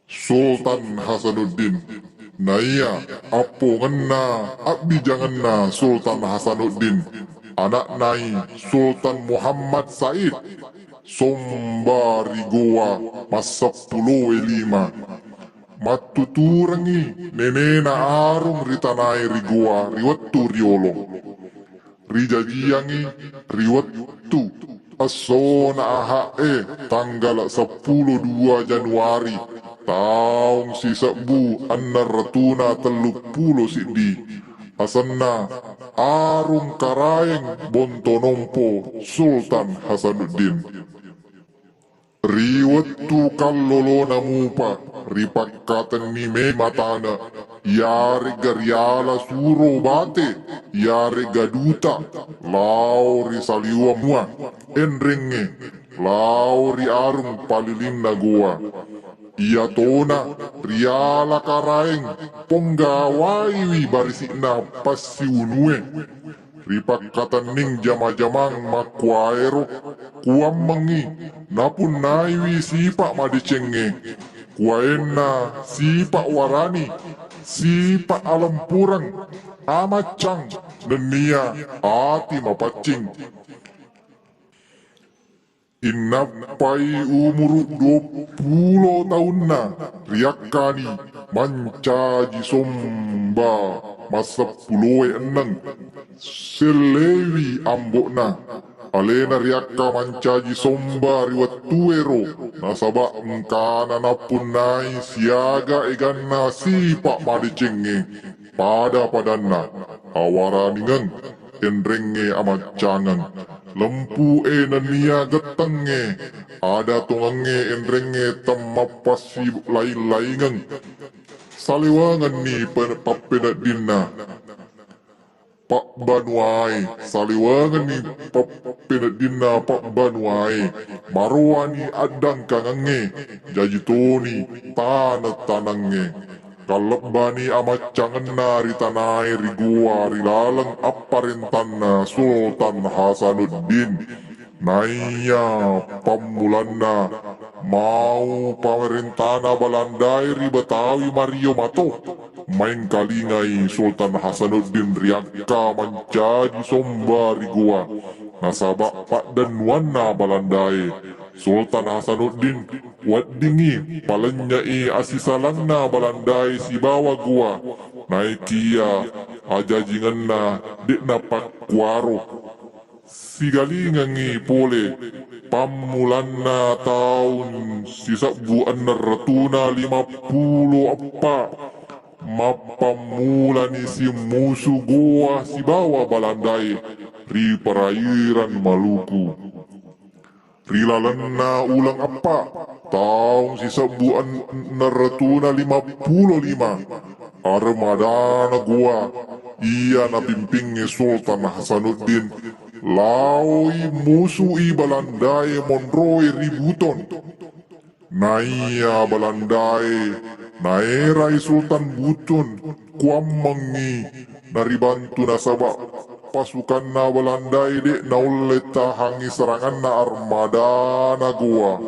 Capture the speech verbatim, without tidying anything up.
Sultan Hasanuddin. Naiya appongenna abbijangenna Sultan Hasanuddin, ana'nai Sultan Muhammad Said, somba ri Gowa masseppuloe lima. Mattuturengngi nenena arung ri tanae ri Gowa ri wettu riolo. Rijajiangngi ri wettu essona Aha'e, tanggala seppulo dua Januari, taung sisebbu enneng ratuna telluppulo siddi, asenna Arung Karaeng Bontonompo Sultan Hasanuddin. Ri wettu kallolona mupa, ripakkatenni me matana, iyaregga riala suro bate, iyaregga duta, lao ri saliweng mua enrengnge, lao ri arung palilinna Gowa. Iyatona riala Karaeng ponggawaiwi barisi'na passiunue. Ripakkatenning jama-jamang makkuaero, kuammengngi napunnaiwi sipa madecengnge, kuaenna sipa warani, sipa alempureng, amaccang, nennia ati mapaccing. Innappai umuru duappulo taunna, riakkani mancaji somba masseppuloe enneng. Sellewi ambo'na. Alena riakka mancaji somba ri wettuero, nasaba engkana nappunnai siaga eganna sipa madecengnge. Pada-padanna, awaraningeng enrengnge amaccangeng. Lempu'e nennia gettengnge, ada tongengnge enrengnge temmappasilaing-laingeng. Saliwengenni pe-, pappeneddinna pabbanuae, saliwengenni pappeneddinna pabbanuae, maroani addangkangengnge, jaji toni taneng-tanengnge. Kallebbani amaccangenna ri tanae ri Gowa ri laleng apparentanna Sultan Hasanuddin. Naiya pammulanna mau pamarentana Balandae ri Betawi mario mato, maengkalingai Sultan Hasanuddin riakka mancaji somba ri Gowa, nasaba paddennuanna Balandae. Sultan Hasanuddin weddingngi palennyei assisalanna Balandae sibawa Gowa, naekiya ajajingenna de'na pakkuaro. Sigalingengngi pole pammulanna taung sisebbu enneng ratuna limappulo eppa, mappammulani simmusu Gowa sibawa Balandae ri perairan Maluku. Ri lalenna uleng eppa, taung sisebbu enneng ratuna limappulo lima, armadana Gowa iya napimpingnge Sultan Hasanuddin, laoi musui Balandae monroe ri Buton. Naiya Balandae naerai Sultan Buton, kuammengngi naribantu nasaba pasukanna Balandae de' naulle tahangngi seranganna armadana Gowa.